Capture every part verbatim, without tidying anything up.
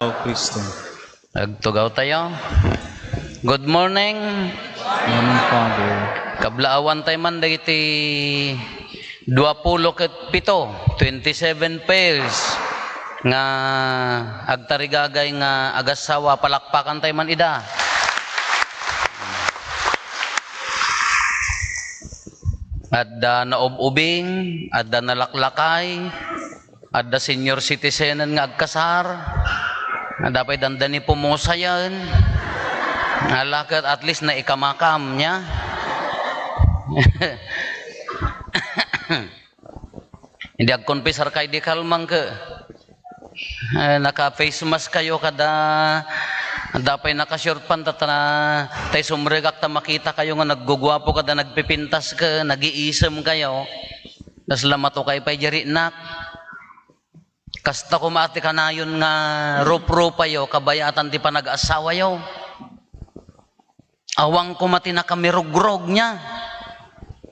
O Kristo. Agtugaw tayo. Good morning. Morning, Father. Kablaawan tayo man dagiti dua pulo ket pito, twenty-seven pairs nga agtarigagay nga agassawa, palakpakan tayo man ida. Adda naub-ubing, adda nalaklakay, adda senior citizen nga agkasar, adda pay dandani pumusayen, ala ket at least naikamakam niya. Hindi agkonpisar kay di kalmang ke. Eh, naka-face mask kayo kada, adda pay naka-short pant, ta, ta, tay sumrekak ta makita kayo nga nagguguapo kada nagpipintas ke, nagiisem kayo. Tas lamato kay pay jari nak. Kasta koma ti kanayon nga rup-rupayo, kabayatan ti panag-asawayo. Awan koma ti nakamirugrog niya.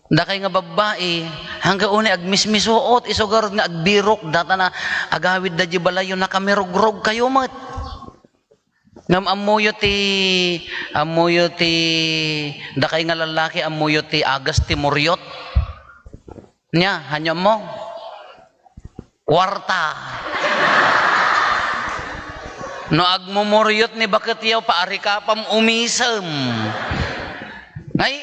Dakay nga babbai, hanggang uni agmismisuot, isu garud nga agbirok, data na agawid da di balayo, nakamirugrog kayo met. Ngem ammoyo ti, ammoyo ti, dakay nga lallaki, ammoyo ti agas ti muriot. Nia, hanyo mo? Kuarta. No agmumuriot ni baketyo, paarikapam umisem. Ay,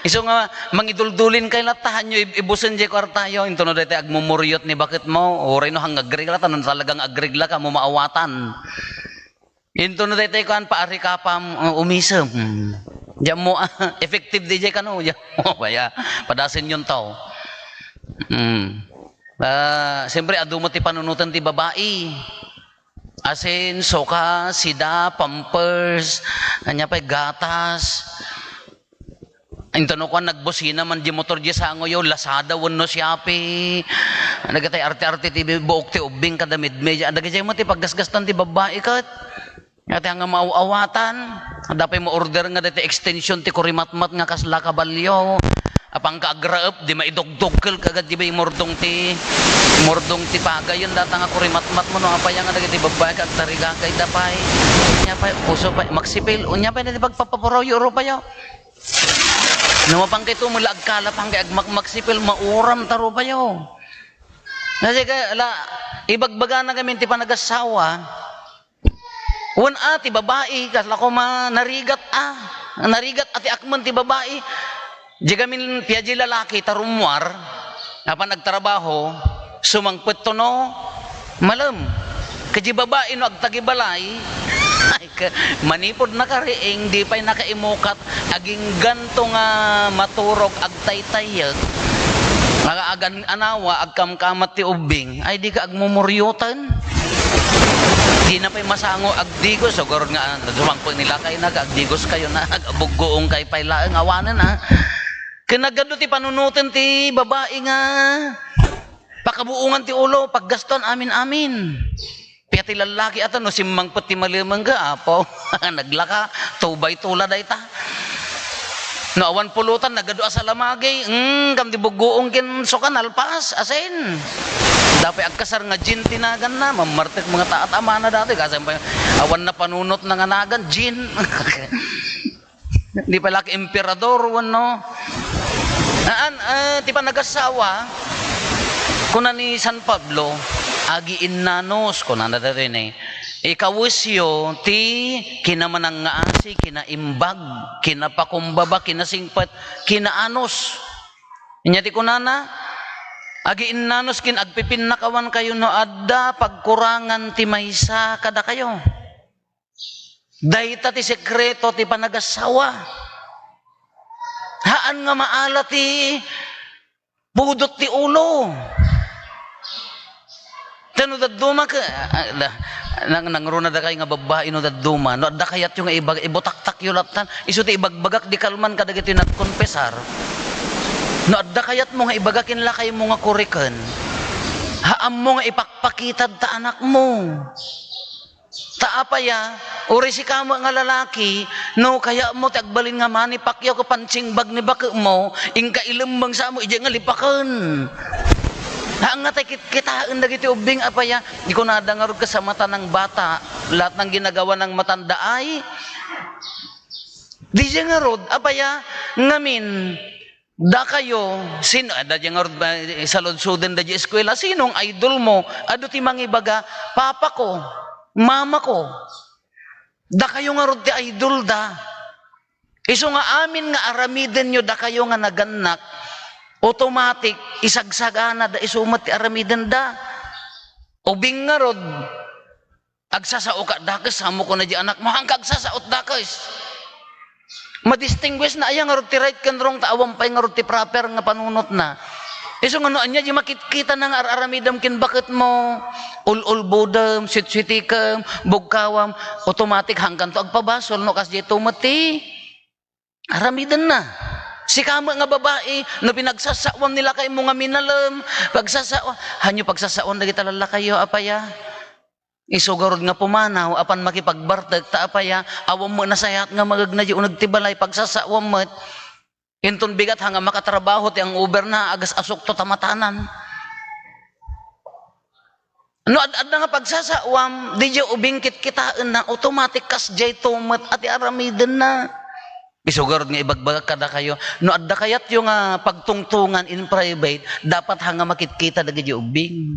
isu nga mangiduldulin kay latta, hanyo ib-, ibusen jay kuartayo. Into no daytoy agmumuriot ni baketmo, uray no hang agregla, ta no talagang agregla ka, mo maawatan. Into no daytoy kuan, paarikapam, uh, umisem. Hmm. Diyan mo, effective di jay kano, diyan mo, kaya, padasen yun tao. Hmm. Ah, siyempre, adu mo ti panunutan ti babai. Asin, suka, sida, pampers, ania pay, gatas. Inton no kuan, nagbusina man di motor di sangoyo, Lazada wenno Shopee. Dagitay arte-arte ti buok ti ubbing kada midmedia. Dagitay mo ti paggasgastan ti babbai ket. Ati nga maaw-awatan. Adda pay mo-order nga dagiti extension ti kurimatmat nga kasla kabalio. Apan ka agraep, di maidugdugkel kagad di bay murdong ti, murdong ti pagayen data nga kurimatmat mo no apay nga dagiti babbai ka agtarigagay da pay. Unya pay, uso pay, magsipil, unya pay dagiti pagpapapuroyo rupayo. No mapan kay tumula agkala pang kay agmakmaksipil, mauram ta rupayo. Kasi ka, la, ibagbagana kami ti panagasawa, wen a, ti babai, kasla koma narigat a, narigat a ti akmen ti babai. Di kami piaji lalaki, tarummuar, apan agtrabaho, sumangpet to no, malem. Kadi babai no agtagibalay, ay, ka-, manipud nakariing, di pay nakaimukat, agingganto nga maturog, agtaytayek, aga-agan anawa, agkamkamat ti ubbing, ay, di ka agmumuryotan. Di na pay masango, agdigos, so, garud nga, ah, sumangpet ni lakay na, agdigos kayo na, agbuggoong kay pay laeng, awanen, ah. Ken nagadu ti panunoten ti babai nga, Pakabuongan ti ulo, paggaston, amin-amin. Pia ti lallaki ata, no simmangpet ti malemengga, apo. Naglaka, two by two la dayta. No awan pulutan, nagadu a salamagi, mm, kam di buggoong ken suka, nalpas, asin. Dapay agkasar nga gin ti naganna, mamartek mga taat amana dati, kasi awan na panunot na nga nagan, gin. Di pay la ka emperador wenno. Haan, eh, ti panagasawa, kuna ni San Pablo, "Agiinnanos," kunana daytoy ni, "Ikawesyo ti kinamanangngaasi, kinaimbag, kinapakumbaba, kinasingpet, kinaanos." Inya ti kunana, "Agiinnanos ken agpipinnakawankayo no adda pagkurangan ti maysa kadakayo." Dayta ti sekreto ti panagasawa. Haan nga maala ti pudot ti ulo. Ta no dadduma ke, ah, ah, da-, nang-, nangruna dakay nga babbai no dadduma. No adda kayatyo nga ibag-, ibutaktakyo lattan. Isu ti ibagbagak di kalman kadagiti nagkonfesar. No adda kayatmo nga ibaga ken lakaymo nga kuriken, haanmo nga ipakpakitad ta anakmo. Ta apay a, uray sika met nga lalaki, no kayatmo ti agbalin nga manipakyaw ken pansingbag ni baketmo, inka ilemmeng sa mo, idiay nga lipaken. Haan nga tay kitkitaen dagiti ubbing, apay a? Di kunada ngarud kas a mata ng bata, lahat ng ginagawa ng matanda ay. Di diay ngarud, apay a? Ngamin, dakayo, sino, adda diay ngarud ba, saludsuden da diay eskwela, sinong idol mo? Adu ti mangibaga, "Papa ko, mama ko." Dakayo ngarud ti idol da. Isu nga amin nga aramidenyo dakayo nga nagannak, automatic, isagsagana da isu met ti aramidenda. Ubing ngarud, "Agsasao ka dakes, ammo kuna diay anakmo, haanka agsasaot dakes." Madistinguish na aya ngarud ti right ken wrong, ta awan pay ngarud ti proper nga panunotna. Isu nga no ania diay makitkitana nga ar-aramidem ken baketmo, ul-ulbodem, swit-switikem, bugkawam, automatic haankanto agpabasol no kasdiay to met ti aramidenna. Sika met nga babai, no pinagsasawam ni lakaymo nga minalem, pagsasawa, haanyo pagsasawan dagita lallakayyo, apay a? Isu garud nga pumanaw, apan makipagbartek, ta apay a? Awan met nasayaat nga magegna diay uneg ti balay, pagsasawan met. Inton bigat, haan nga makatrabaho ti ang-overna, agas-asukto ta matanan. No ad-adda nga pagsasawam, di diay ubing kitkitaenna, automatic kasdiay to met a ti aramidenna. Isu garud nga ibagbagak kadakayo, no adda kayatyo nga pagtungtongan in private, dapat haan nga makitkita dagiti ubing.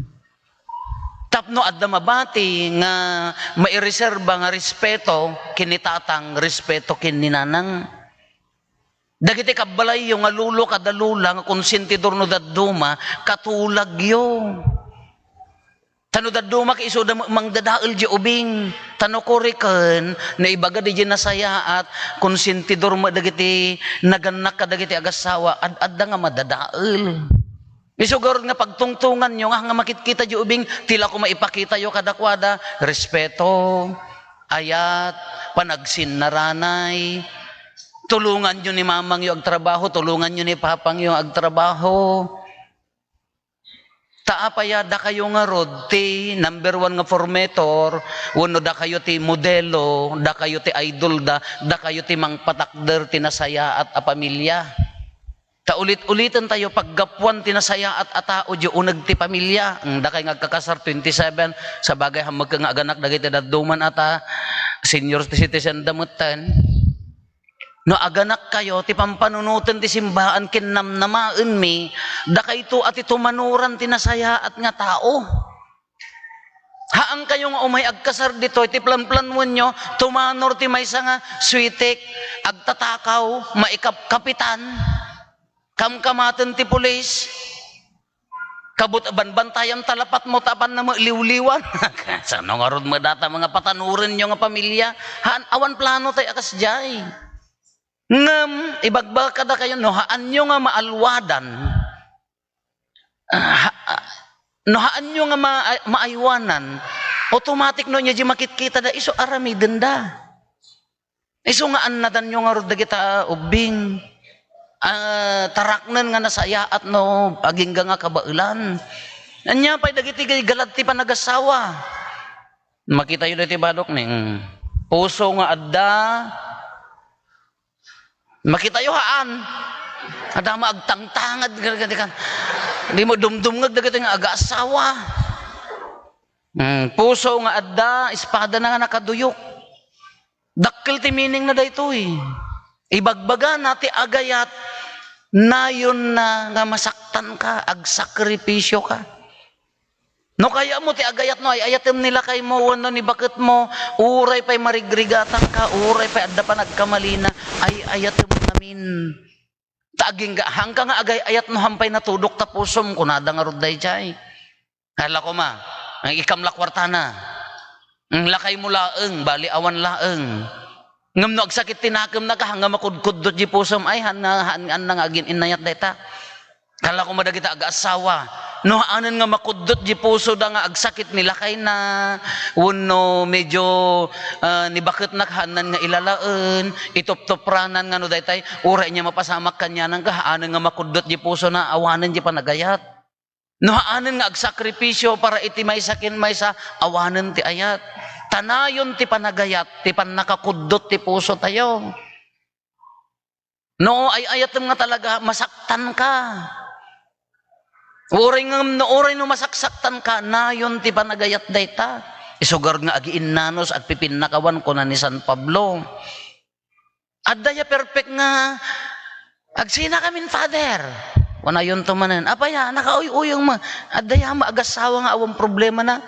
Tapno adda mabati nga maireserba nga respeto ken ni tatang, respeto ken ni nanang. Dagiti kabbalayyo nga lolo kada lola nga konsentidor no dadduma, katulagyo. Ta no dadduma ket isuda met mangdadael diay ubing. Ta no kuriken, naibaga diay nasayaat, konsentidor met dagiti nagannak kadagiti agassawa, ad-adda nga madadael. Isu garud nga pagtungtonganyo nga, nga makitkita diay ubing, ti la koma ipakitayo kadakuada, respeto, ayat, panagsinnaranay. Tulonganyo ni mamangyo agtrabaho, tulonganyo ni papangyo agtrabaho. Ta apay a, dakayo ngarud ti number one nga formator, wenno dakayo ti modelo, dakayo ti idol da, dakayo ti mangpatakder ti nasayaat a pamilya. Ta ulit-uliten tayo, paggapuan ti nasayaat a tao diay uneg ti pamilya. Ang dakay nga agkakasar, twenty-seven, sabagay, hammekka nga aganak dagiti dadduma a ta, senior citizen da metten. No aganakkayo, ti pampanunoten ti simbaan ken namnamaenmi, dakayto a ti tumanoran ti nasayaat nga tao. Haankayo nga umay agkasar ditoy, ti planplanwenyo, tumanor ti maysa nga sweetik, agtatakaw, maikapkapitan, kamkamaten ti pulis, kabut-, banbantayan ta lapatmo ta apanna met liwliwan. Sano ngarud met data nga patanorenyo nga pamilya? Haan, awan plano tay a kasdiay. Ngem, ibagbagak kadakayo, no haanyo nga maalwadan, Ah, ha-, ah, no haanyo nga ma-, maaywanan, automatic no ania diay makitkitada, isu aramidenda. Isu nga annadanyo ngarud dagita ubbing. Ah, taraknen nga nasayaat no agingga nga kabaelan. Ania pay dagiti galad ti panagassawa? Makitayo daytoy badok ni, mm. Puso nga adda Makitayo haan. Adda met agtangtangad, kan, kan, kan. Di mo dumdumngeg dagiti nga agaassawa. Hmm, puso nga adda, espada na nga nakaduyok. Dakkel ti meaning na daytoy. Ibagbagana ti agayat, nayonna nga masaktanka, agsakripisioka. No kayatmo ti agayat no ay-ayatem ni lakaymo wenno ni baketmo, uray pay marigrigatanka, uray pay adda panagkamalina, ay-ayatem ngamin. Ta agingga, haanka nga agay-ayat no haan pay natudok ta pusom, kunada ngarud daydiay. Kala koma, ang ikam la kuartana. Ang lakaymo laeng, bali awan laeng. Ngem no agsakit ti nakemna, haan nga makudkuddot di pusom, ay, haan, haan, haan nga agin-innayat dayta. Kala koma dagita agaassawa. No haanen nga makuddot di pusoda nga agsakit ni lakayna, wenno medyo, ah, ni baketna haanna nga ilalaen, ituptupranan nga no daytay, uray ania mapasamak kanianan ket haanen nga makuddot di pusona, awanen di panagayat. No haanen nga agsakripisio para iti maysa ken maysa, awanen ti ayat. Ta nayon ti panagayat, ti pannakakuddot ti pusotayo. No, ay-ayatem nga talaga, masaktanka. Uray ngem no, uray no masaksaktanka, nayon ti panagayat dayta. Isugar nga agiinnanus, agpipinnakawan, kuna ni San Pablo. Adda ya perfect nga, "Agsinakamin, Father." Kunayonto manen, "Apay a, nakauyuyeng mo." Adda ya maagassawa nga awan problemana.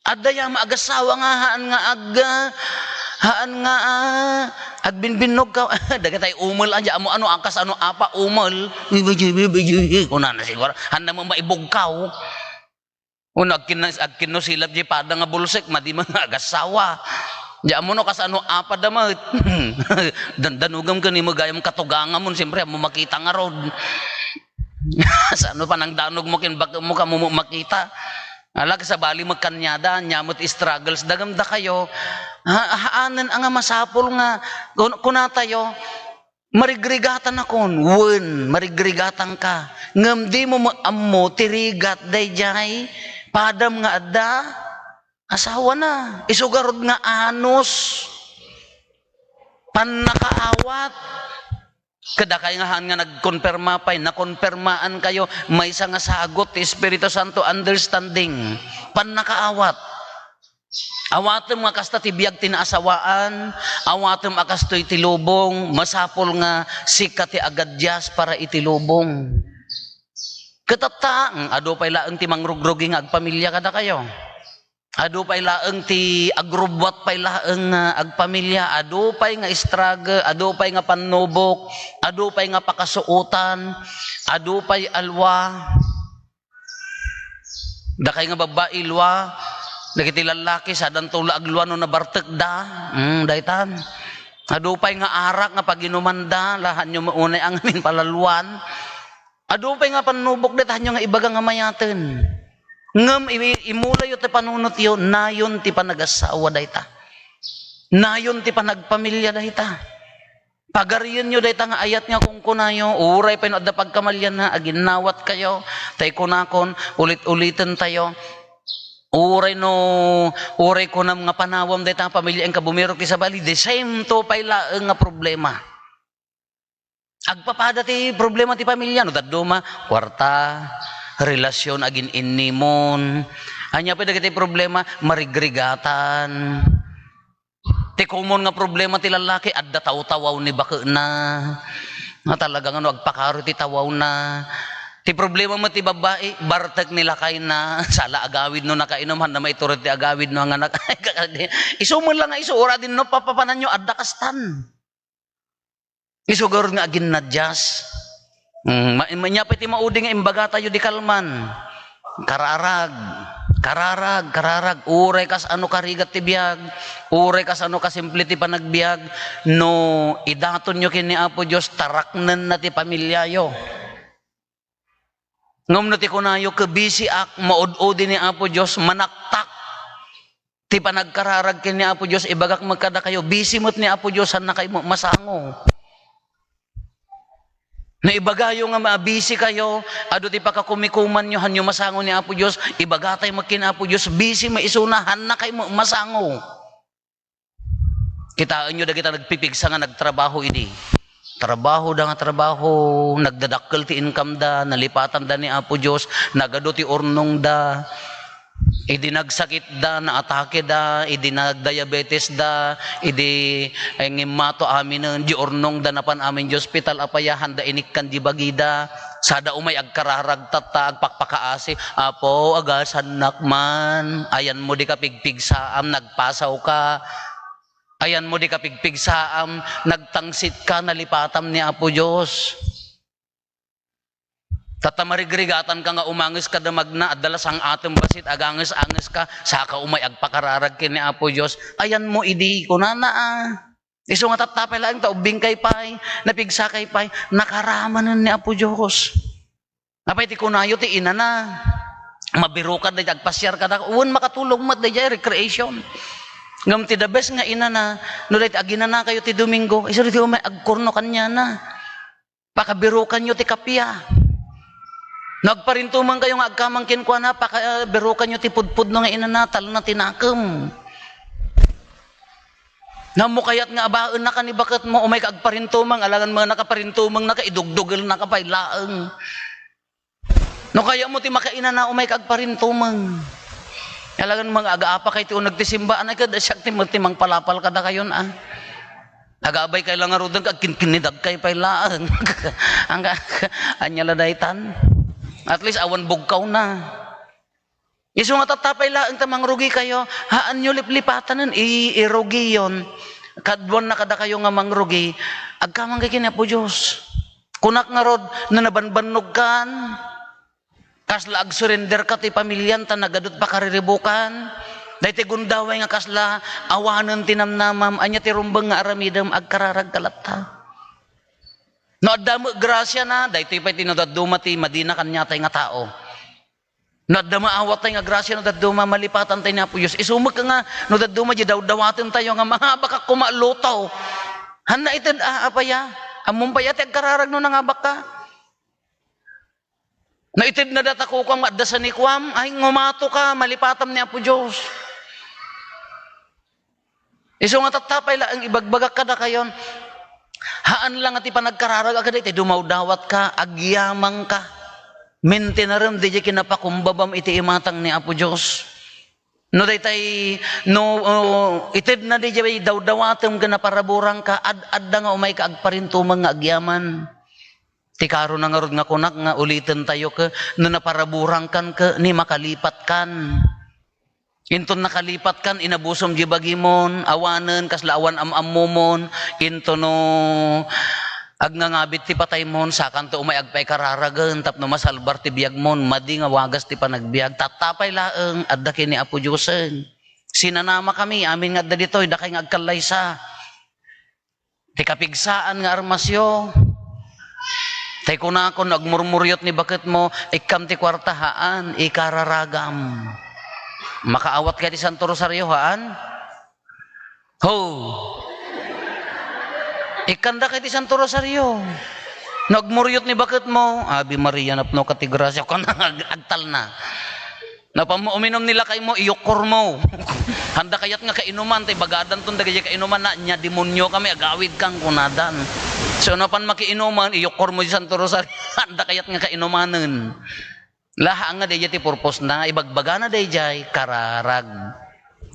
Adda ya maagassawa nga haan nga ag-, haan nga, ah, agbinbinnogka. Dagitay umel, anya, amo, ano, akas, ano, apa, umel. Kunana siguro, haan na mo maibugkaw. Uno, agkinnas-, agkinnusilap di pada nga bulsek, madi man nga agassawa. Di amo no, kas ano, apa da met. Dan-, danugam ken imegayam katugangamon, siyempre, amo makita ngarud. Sano panangdanogmo ken baket mo, kamo mo makita. Ala, kasabali met kaniada, ania met struggles, dagam dakayo. Ha-, haanen a nga masapul nga, kun-, kunatayo, marigrigatanakon, wen, marigrigatanka. Ngem dimo met ammo ti rigat daydiay padam nga adda asawana. Isu garud nga anus, pannakaawat. Kadakay nga haan nga nagkonperma pay, nakonpermaankayo, maysa nga sagut ti Espiritu Santo, understanding, pannakaawat. Awatem nga kasta ti biag ti naasawaan, awatem a kastoy ti lubong, masapul nga sika ti agadias para iti lubong. Ket tatta, mm, adu pay laeng ti mangrugrugi nga agpamilia kadakayo. Adu pay laeng ti agrubbuat pay laeng nga agpamilia, adu pay nga struggle, adu pay nga pannubok, adu pay nga pakasuotan, adu pay alwa. Dakay nga babbai, lua. Dagiti lallaki, sadanto la aglua no nabartekda. Mm, daytan. Adu pay nga arak nga paginumanda, la haanyo met unay a ngamin palaluan. Adu pay nga pannubok dayta, haanyo nga ibaga nga mayaten. Ngem i-, imulayo ti panunotyo, nayon ti panagassawa dayta. Nayon ti panagpamilia dayta. Pagarienyo dayta nga ayat nga kunkunayo, uray pay no adda pagkamalianna, aginnawatkayo. Tay kunakon, ulit-ulitentayo. Uray no, uray kunam nga panawam dayta nga pamilia, inka bumirok ti sabali, the same to pay laeng nga problema. Agpapada ti problema ti pamilia, no dadduma, kuarta, relasyon, agin-innimon. Ania pay dagiti problema, marigrigatan. Ti common nga problema ti lallaki, adda tawtawaw ni baketna. Nga talaga nga no agpakaro ti tawawna. Ti problema met ti babbai, bartek ni lakayna. Sala agawid no nakainom, haanna maiturod ti agawid no nga nak-, isu met la nga isu, uray dinno papapananyo, adda kastan. Isu garud nga aginnadias. Mm, ma-, ma-, ania pay ti maudi nga imbagatayo di kalman? Kararag, kararag, kararag. Uray kas ano karigat ti biag, uray kas ano kasimple ti panagbiag, no idatonyo ken ni Apo Dios, taraknenna ti pamiliayo. Ngem no ti kunayo, "Ket bisiak, maud-udi ni Apo Dios, manaktak ti panagkararag ken ni Apo Dios," ibagak met kadakayo, bisi met ni Apo Dios, haannakayo met masango. No ibagayo nga mabisikayo, adu ti pakakumikumanyo, haanyo masango ni Apo Dios, ibagatay met ken Apo Dios, bisi met isuna, haannakayo met masango. Kitaenyo dagita nagpipigsa nga nagtrabaho idi. Trabahoda nga trabaho, nagdadakkel ti income da, nalipatanda ni Apo Dios, nagadu ti urnongda. Idi nagsakitda, naatakeda, idi nagdiabetesda, idi, eh, ngimmato aminen, di urnongda napan amin di ospital, apay a, haanda inikkan di bagida. Sada umay agkararag tatta, agpakpakaasi, "Apo, agasannak man." Ayanmo di kapigpigsaam, nagpasawka. Ayanmo di kapigpigsaam, nagtangsitka, nalipatam ni Apo Dios. Tatta marigrigatanka nga umanges kada magna, adda la sang-atem bassit, aganges-angeska, saka umay agpakararag ken ni Apo Dios. Ayanmo idi, kunana, a. Isu nga tatta pay laeng ta ubbingkay pay, napigsakay pay, nakaramanen ni Apo Dios. Apay ti kunayo ti inana? Mabirukan daydiay agpasiar kada, wen makatulong met daydiay recreation. Ngem ti the best nga inana, no dayta aginanakayo ti Domingo, isu dayta umay agkurno kaniana. Pakabirukanyo ti kappia. No agparintumengkayo nga agkamang kenkuana, pakabirukanyo ti pudpudno nga inana, talna ti nakem. Nammo kayat nga abaennaka ni baketmo, umayka agparintumeng, alagan mo nakaparintumengnaka, idugdugelnaka pay laeng. No kayatmo ti makainana, umayka agparintumeng. Alagan mo nga agaapakay ti uneg ti simbaan, ay, kada siak ti, ti mangpalapal kadakayon, a. Agabay kay la ngaruden, agkinkinnidag kay pay laeng. Angka, ania la daytan? At least, awan bugkawna. Isu nga tatta pay laeng ta mangrugikayo, haanyo liplipatanen, i-, irugiyon. Kaduanna kadakayo nga mangrugi, agkamangka ken ni Apo Dios. Kunak ngarud, no nabanbannogkan, kasla agsurenderka ti pamiliam ta nagadut pakariribukan, daytoy gundaway nga kasla awanen ti namnamam, ania ti rumbeng nga aramidem, agkararagka latta. No adda met grasiana, daytoy pay ti no dadduma ti madina kaniatay nga tao. No adda met awatay nga grasia no dadduma, malipatantay ni Apo Dios. Isu met nga no dadduma diay dawdawatentayo nga mangabakak koma a luto. Hanna ited a, apay a? Ammom pay a ti agkararag no nangabakka? No itedna data kukuam nga adda sanikuam, ay, ngumatoka, malipatam ni Apo Dios. Isu nga tatta pay laeng ibagbagak kadakayon, haan la nga ti panagkararag a kadaytoy dumawdawatka, agyamangka. Mintinarem daydiay kinapakumbabam iti imatang ni Apo Dios. No daytay, no, o, itedna daydiay dawdawatem ken naparaburangka, ad-adda nga umayka agparintumeng nga agyaman. Ti karona ngarud nga kunak nga ulitentayo ke, no naparaburangkan ke, ni makalipatkan. Inton nakalipatkan, inabusem di bagimon, awanen, kasla awan am-ammomon, into no agngangabit ti pataymon, sakanto umay agpaikararagen tapno masalbar ti biagmon, madi nga wagas ti panagbiag. Tatta pay laeng, adda ken ni Apo Diosen. Sinanamakami, amin nga adda ditoy, dakay nga agkallaysa. Ti kapigsaan nga armasyo. Tay kunakon, no agmurmuriot ni baketmo, ikkam ti kuarta, haan, ikararagam. Makaawat kay ti Santo Rosario, haan? Ho! Ikkanda kay ti Santo Rosario. No agmuriot ni baketmo, Ave Maria, napnoka ti grasia, kun ag-, agtalna. Napanmo uminum ni lakaymo, iyukkormo. Handa kayat nga kainuman, tay bagadanton dagiti kainumanna, nia demonio kami, agawidkan, kunadan. So, napan makiinuman, iyukkormo ti Santo Rosario, handa kayat nga kainumanen. Laha nga daydiay ti purposena, ibagbagana daydiay, kararag.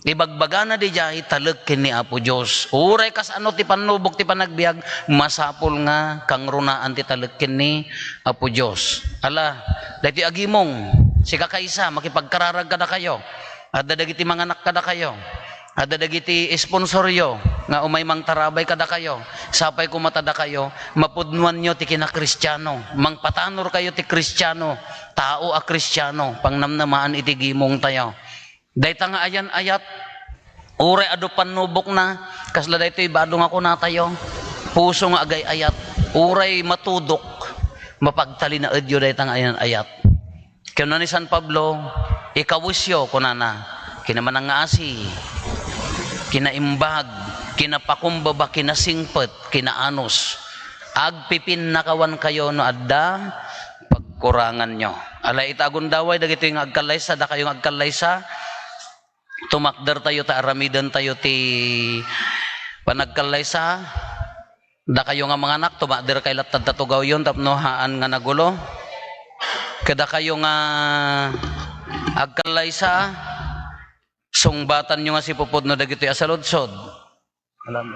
Ibagbagana daydiay, talek ken ni Apo Dios. Uray kasano ti pannubok ti panagbiag, masapul nga kangrunaan ti talek ken ni Apo Dios. Ala, daytoy agimong, sika kaysa, makipagkararag kadakayo. Adda dagiti manganak kadakayo. Adda dagiti sponsoryo nga umay mangtarabay kadakayo. Sapay koma ta dakayo, mapudnoanyo ti kinakristiano. Mangpatanor kayo ti kristiano, tao a kristiano, pangnamnamaan iti gimongtayo. Dayta nga ayan-ayat, uray adu pannubokna, kasla daytoy bado nga kunatayo, puso nga agay-ayat, uray matudok, mapagtalinaedyo dayta nga ayan-ayat. Kuna ni San Pablo, "Ikawesyo," kunana, "kinamanangngasi, kinaimbag, kinapakumbaba, kinasingpet, kinaanus. Agpipinnakawankayo no adda pagkuranganyo." Ala, ita agundaway dagitoy nga agkallaysa, dakayo nga agkallaysa, tumakdertayo ta aramidentayo ti panagkallaysa. Dakayo nga manganak, tumakderkay latta ta tugawyon tapno haan nga nagulo. Kadakayo nga agkallaysa, sungbatanyo nga sipupudno dagitoy a saludsod. Alam.